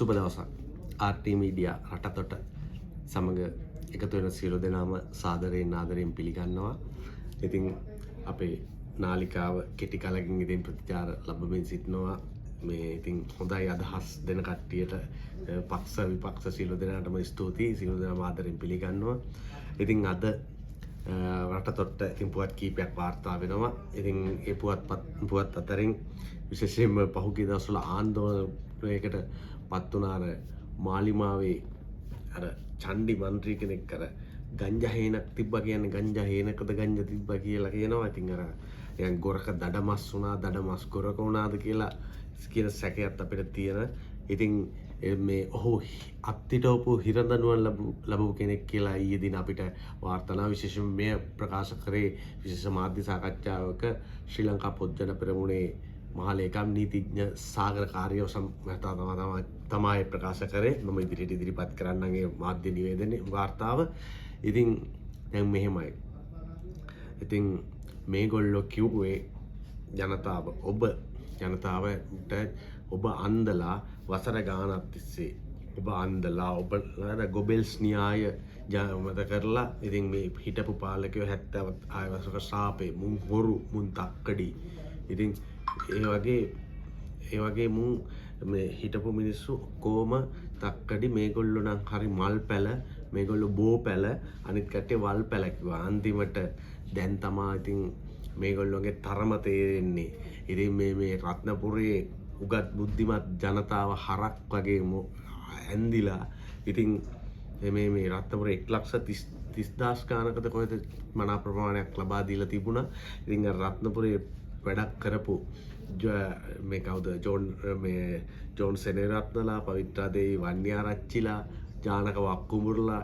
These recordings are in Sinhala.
සුබ දවසක්. RT media රටතොට සමග එකතු වෙන සියලු දෙනාම සාදරයෙන් ආදරයෙන් පිළිගන්නවා. ඉතින් අපේ නාලිකාව කෙටි කලකින් ඉතින් ප්‍රතිචාර ලබමින් සිටිනවා. මේ ඉතින් හොඳයි අදහස් දෙන කට්ටියට පක්ෂ විපක්ෂ සියලු දෙනාටම ස්තුතියි. සියලු දෙනාම ආදරෙන් පිළිගන්නවා. ඉතින් අද රටතොට්ට ඉතින් පුවත් කීපයක් වාර්තා වෙනවා. ඉතින් ඒ පුවත් අතරින් විශේෂයෙන්ම පහුගිය දවස්වල ආందోලනයකට පත් වුණ අර මාලිමාවේ අර චණ්ඩි මන්ත්‍රී කෙනෙක් අර ගංජා හේනක් තිබ්බා කියන්නේ ගංජා හේනකද ගංජා තිබ්බා කියලා කියනවා. ඉතින් අර නිකන් ගොරක දඩමස් වුණා, දඩමස් ගොරක වුණාද කියලා කියන සැකයත් අපිට තියෙන. ඉතින් මේ ඔහු අත්හිටවපු හිරදඬුවම් ලැබපු කෙනෙක් කියලා ඊයේ දින අපිට වාර්තා වුණා. විශේෂයෙන්ම මෙය ප්‍රකාශ කරේ විශේෂ මාධ්‍ය සාකච්ඡාවක ශ්‍රී ලංකා පොත්ජන පෙරමුණේ මහලේකම් නීතිඥ සාගර කාර්යවසම් මහතා තමයි ප්‍රකාශ කරේ. මම ඉදිරියට ඉදිරිපත් කරන්නම් ඒ මාධ්‍ය නිවේදනයේ වාර්තාව. ඉතින් දැන් මෙහෙමයි. ඉතින් මේගොල්ලෝ කිව්වේ ජනතාව, ඔබ ජනතාවට ඔබ අන්දලා වසර ගානක් තිස්සේ ඔබ අන්දලා ඔබ අර ගොබෙල්ස් න්‍යාය මත කරලා ඉතින් මේ හිටපු පාලකයෝ 76 වසරක ශාපේ මුන් හොරු මුන් තක්කඩි. ඉතින් ඒ වගේ මුන් මේ හිටපු මිනිස්සු ඔක්කොම තක්කඩි. මේගොල්ලෝ නම් හරි මල් පැල, මේගොල්ලෝ බෝ පැල, අනිත් කට්ටිය වල් පැල කිව්වා. අන්තිමට දැන් තමා ඉතින් මේගොල්ලෝගේ තරම තේරෙන්නේ. ඉතින් මේ රත්නපුරේ උගත් බුද්ධිමත් ජනතාව හරක් වගේ ඇන්දිලා ඉතින් මේ රත්නපුරේ එක් ලක්ෂ තිස් දහස් ගානකද කොහෙද මනා ප්‍රමාණයක් ලබා දීලා තිබුණා. ඉතින් අර රත්නපුරේ වැඩක් කරපු මේ කවුද ජෝන්, මේ ජෝන් සෙනරත්නලා, පවිත්‍රා දේවී වන්නිආරච්චිලා, ජානක වක්කුඹුරලා,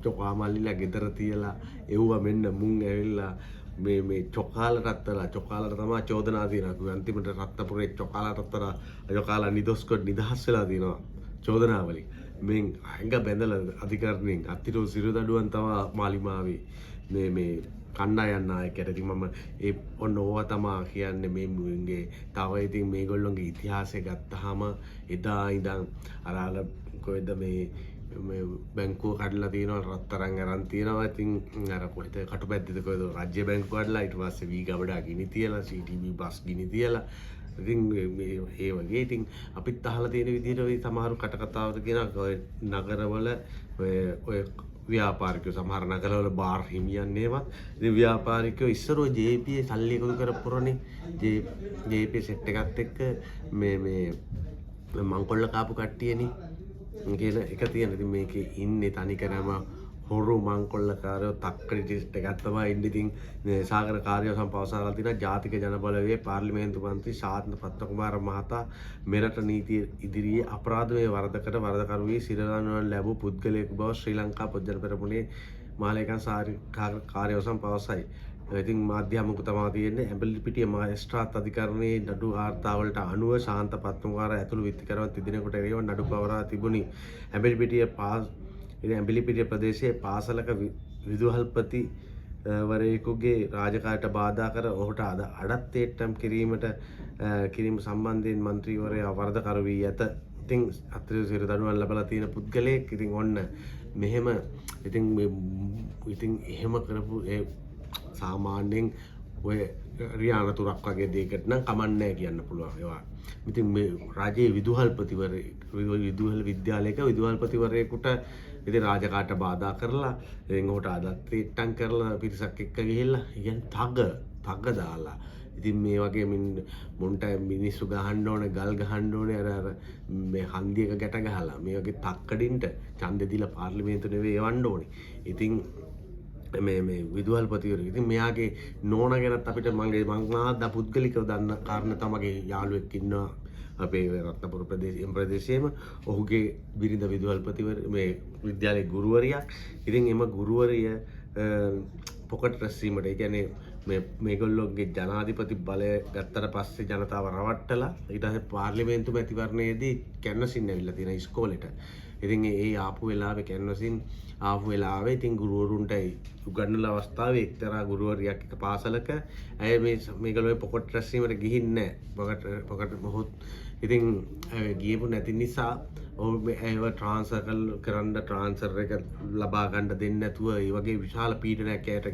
චොකා මල්ලිලා ගෙදර තියලා එව්වා. මෙන්න මුන් ඇවිල්ලා මේ චොකාලටත් වඩා චොකාලට තමා චෝදනා තියෙනවා. කිව්වා අන්තිමට රත්නපුරේ චොකාලටත් වඩා චොකාලා නිදොස් කොට නිදහස් වෙලා තියෙනවා චෝදනා වලින්. මෙන් ඇඟ බැඳලා අධිකරණයෙන් අත්හිටුවපු සිරුදඬුවම් තමා මාලිමාවේ මේ කණ්ඩායම් නායකයාට. ඉතින් මම ඒ ඔන්න ඕවා තමා කියන්නේ මේ මුන්ගේ. තව ඉතින් මේගොල්ලොන්ගේ ඉතිහාසය ගත්තාම එදා ඉඳන් අර අර කොහෙද මේ මේ බැංකුව කඩලා තියෙනවා, රත්තරන් අරන් තියෙනවා. ඉතින් අර කොහෙද කටුපැද්දේද කොහෙද රාජ්‍ය බැංකුව කඩලා, ඊට පස්සේ වී ගබඩා ගිනි තියලා, CTV bus ගිනි තියලා. ඉතින් මේ ඒ වගේ ඉතින් අපිත් අහලා තියෙන විදිහට ඔය සමහරු කටකතාවට කියනවා ඔය නගරවල ඔය ව්‍යාපාරිකයෝ සමහර නගරවල බාර් හිමියන් ඒවත්. ඉතින් ව්‍යාපාරිකයෝ ඉස්සර ඔය JP සල්ලි එකතු කරපුරනේ JP set එකත් එක්ක මේ මංකොල්ල කාපු කට්ටියනේ කියන එක තියෙන. ඉතින් මේකේ ඉන්නේ තනිකරම හොරු මංකොල්ලකාරයෝ තක්කඩි ටෙස්ට් එකක් තමයි ඉන්නේ. ඉතින් මේ සාගර කාර්යවසම් පවසලා තියෙනවා ජාතික ජන බලවේගයේ පාර්ලිමේන්තු මන්ත්‍රී ශාන්ත රත්නකුමාර මහතා මෙරට නීතිය ඉදිරියේ අපරාධමය වරදකට වරදකරු වී සිරදඬුවම් ලැබූ පුද්ගලයෙකු බව ශ්‍රී ලංකා පොදුජන පෙරමුණේ මහලේකම් සාගර කාර්යවසම් පවසයි. ඉතින් මාධ්‍ය හමුවක තමා තියෙන්නේ. ඇඹිලිපිටිය මහේස්ත්‍රාත් අධිකරණයේ නඩු වාර්තාවලට අනුව ශාන්ත පත්මකුමාර ඇතුළු විත්තිකරුවන් තිදෙනෙකුට එරෙහිව නඩු පවරා තිබුණි. ඉතින් ඇඹිලිපිටිය ප්‍රදේශයේ පාසලක විදුහල්පති වරයෙකුගේ රාජකාරියට බාධා කර ඔහුට අඩත්තේට්ටම් කිරීම සම්බන්ධයෙන් මන්ත්‍රීවරයා වරදකරු වී ඇත. ඉතින් අත්‍රිය සිර දඬුවම් ලැබලා තියෙන පුද්ගලයෙක්. ඉතින් ඔන්න මෙහෙම ඉතින් මේ ඉතින් එහෙම කරපු ඒ සාමාන්‍යයෙන් ඔය රියානතුරක් වගේ දෙයකට නම් කමක් නැහැ කියන්න පුළුවන් ඒවා. ඉතින් මේ රජයේ විදුහල් විද්‍යාලයක විදුහල්පතිවරයෙකුට ඉතින් රාජකාට බාධා කරලා ඉතින් ඔහුට අදත්තේට්ටම් කරලා පිරිසක් එක්ක ගිහිල්ලා ඉතින් තග දාලා ඉතින් මේ වගේ මුන්ට මිනිස්සු ගහන්න ඕනේ, ගල් ගහන්න ඕනේ, අර මේ හන්දියක ගැට ගහලා මේ වගේ තක්කඩින්ට ඡන්දෙ දීලා පාර්ලිමේන්තු නෙවෙයි එවන්න ඕනේ. ඉතින් මේ විදුහල්පතිවරු ඉතින් මෙයාගේ නෝනා ගැනත් අපිට මං ආද්ද පුද්ගලිකව දන්න කාරණා තමයි යාළුවෙක් ඉන්නවා අපේ රත්නපුර ප්‍රදේශයේම. ඔහුගේ බිරිඳ විදුහල්පතිවරු මේ විද්‍යාලයේ ගුරුවරියක්. ඉතින් එම ගුරුවරිය පොකට් රැස්වීමට, ඒ කියන්නේ මේගොල්ලෝගේ ජනාධිපති බලය ගත්තට පස්සේ ජනතාව රවට්ටලා ඊට පස්සේ පාර්ලිමේන්තු මැතිවරණයේදී කැන්වසින් ඇවිල්ලා තියෙන ඉස්කෝලේට. ඉතින් ඒ ආපු වෙලාවේ කැන්වසින් ආපු වෙලාවේ ඉතින් ගුරුවරුන්ට උගන්වන අවස්ථාවේ එක්තරා ගුරුවරියක් එක පාසලක ඇය මේගොල්ලෝ පොකට් රැස්වීමට ගිහින් නෑ. පොකට් මොහොත් ඉතින් ඇය ගියපු නැති නිසා ඔහු මේ ඒව ට්‍රාන්ස්ෆර් කරන්න, ට්‍රාන්ස්ෆර් එක ලබා ගන්න දෙන්නේ නැතුව ඒ වගේ විශාල පීඩනයක් ඇයට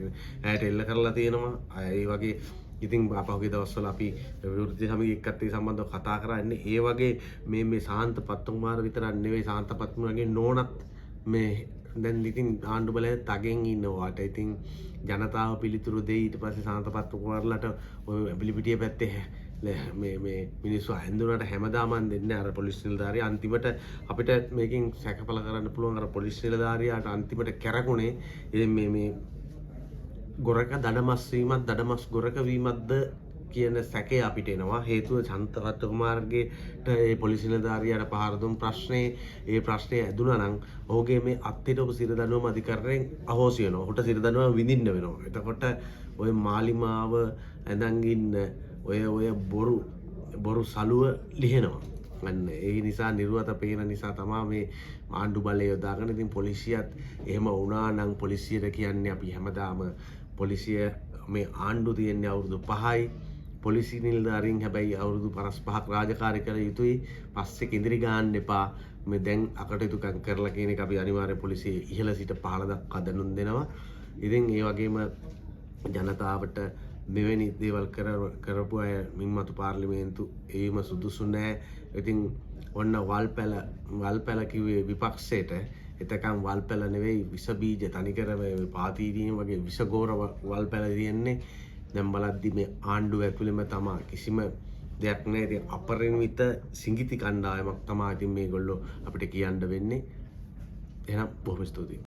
ඇයට එල්ල කරලා තියෙනවා. ඒ වගේ ඉතින් පහුගිය දවස්වල අපි විවෘති සමිතිය එක්කත් ඒ සම්බන්ධව කතා කරා. ඉන්නේ ඒ වගේ මේ මේ සාන්ත පත්තුමාර විතරක් නෙවෙයි, සාන්ත පත්තුමාගේ නෝනත් මේ දැන් ඉතින් ආණ්ඩු බලය තගෙන් ඉන්නවාට ඉතින් ජනතාව පිළිතුරු දෙයි. ඊට පස්සේ සාන්ත පත්තුමාරලට ඔය ඇඹිලිපිටිය පැත්තේ මේ මේ මිනිස්සු ඇඳුනට හැමදාම දෙන්නේ අර පොලිස් නිලධාරියා. අන්තිමට අපිට මේකෙන් සැකපල කරන්න පුළුවන් අර පොලිස් නිලධාරියාට අන්තිමට කැරකුනේ ඉතින් මේ මේ ගොරක දඩමස් වීමත් දඩමස් ගොරක වීමත්ද කියන සැකය අපිට එනවා. හේතුව චන්ද්‍රරත්න කුමාරගේට ඒ පොලිස් නිලධාරියාට පහර දුන් ප්‍රශ්නේ, ඒ ප්‍රශ්නේ ඇදුනා නම් ඔහුගේ මේ අත්හිටවපු සිර දඬුවම අධිකරණයෙන් අහෝසි වෙනවා. ඔහුට සිර දඬුවම විඳින්න වෙනවා. එතකොට ඔය මාලිමාව ඇඳන් ඉන්න ඔය ඔය බොරු බොරු සලුව ලිහෙනවා. අන්න ඒ නිසා නිර්වත පේන නිසා තමා මේ ආණ්ඩු බලය යොදාගෙන ඉතින් පොලිසියත් එහෙම වුණා නම් පොලිසියට කියන්නේ අපි හැමදාම පොලිසිය මේ ආණ්ඩු තියෙන්නේ අවුරුදු 5යි. පොලිසි නිලධාරීන් හැබැයි අවුරුදු 55ක් රාජකාරී කළ යුතුයි. පස්සේ කිඳිරි ගහන්න එපා. මේ දැන් අකටයුතුකම් කරලා කියන එක අපි අනිවාර්යෙන් පොලිසිය ඉහළ සිට පහළ දක්වා දැනුම් දෙනවා. ඉතින් ඒ වගේම ජනතාවට මෙවැනි දේවල් කරපු අය මින්මතු පාර්ලිමේන්තු ඒම සුදුසු නෑ. ඉතින් ඔන්න වල්පැල වල්පැල කිව්වේ විපක්ෂයට. එතකන් වල්පැල නෙවෙයි, විස බීජ, තනිකර මේ පාතීරීම වගේ විෂගෝර වල්පැල තියෙන්නේ. දැන් බලද්දි මේ ආණ්ඩුව ඇතුළෙම තමා කිසිම දෙයක් නෑ. ඉතින් අපරිමිත සිඟිති කණ්ඩායමක් තමා ඉතින් මේගොල්ලෝ අපිට කියන්න වෙන්නේ. එහෙනම් බොහොම ස්තුතියි.